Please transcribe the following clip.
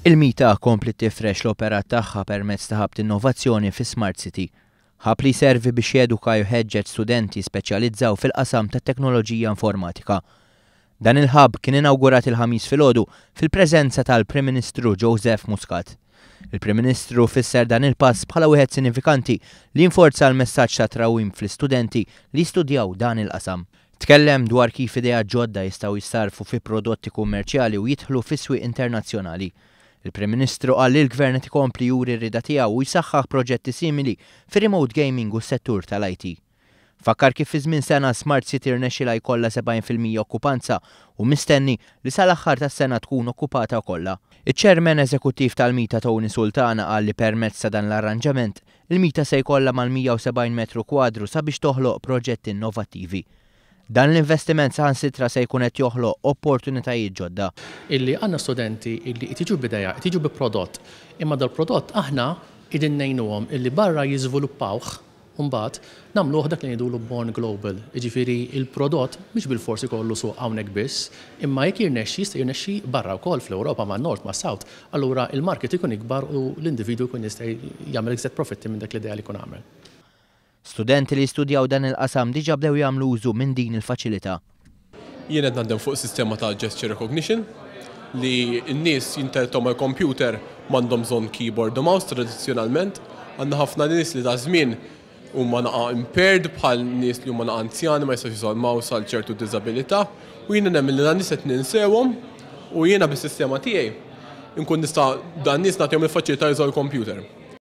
Il-MITA kompliet tifrex l-operat tagħha permezz ta' hub t'innovazzjoni fi Smart City. Hub li jservi biex jeduka u jħeġġeġ studenti jispeċjalizzaw fil-qasam tat-teknoloġija informatika. Dan il-hub kien inawgurat il-Ħamis filgħodu fil-preżenza tal-Prim Ministru Joseph Muscat. Il-Prim Ministru fisser dan il-pass bħala wieħed sinifikanti li jinforza l-messaġġ ta' trawwim fl-istudenti li jistudjaw dan il-qasam. Tkellem dwar kif ideat ġodda jistgħu jissarrfu fi prodotti kummerċjali u jidħlu fi swieq internazzjonali. Il-Prim Ministru qal li l-Gvern qed ikompli juri r-rieda tiegħu u jsaħħaħ proġetti simili fir-remote gaming u s-settur tal-IT. Fakkar kif fi żmien sena Smart City rnexxielha jkollha 70% okkupanza u mistenni li sal-aħħar tas-sena tkun okkupata kollha. Iċ-Chairman Eżekuttiv tal-MITA Tony Sultana qal li permezz ta' dan l-arranġament, il-MITA se jkollha mal-170 metru kwadru sabiex toħloq proġetti innovattivi. Dan l-investiment saħansitra se jkun qed joħloq opportunitajiet ġodda. Illi għandna studenti illi qed jiġu b'idea, qed jiġu bi prodott, imma dal-prodott aħna qegħdin ngħinuhom illi barra jiżviluppawh u mbagħad nagħmluh dak li ngħidulu born global. Jiġifieri l-prodott mhux bilfors ikollu suq hawnhekk biss, imma jekk jirnexxi jista' jirnexxi barra wkoll fl-Ewropa man-North, mas-South. Allura l-market ikun ikbar u l-individwu jkun jista' jagħmel iżjed profitti minn dak l-idea li jkun għamel. Studenti li jistudjaw dan il-qasam diġà bdew jagħmlu użu minn din il-faċilità. Jien qed naħdem fuq sistema ta' gesture recognition li n-nies jintertaw mal-computer m'għandhom bżonn keyboard u mouse tradizzjonalment. Għandna ħafna nies li daż-żmien huma naqa' impaired bħal nies li huma naqa' anzjani ma jistgħux jużaw il-mouse għal ċertu diżabilità u jiena nemmen li dan nies qed ninsewhom u jiena bis-sistema tiegħi nkun nista' dan nies nagħtihom il-faċilità jużaw il-computer.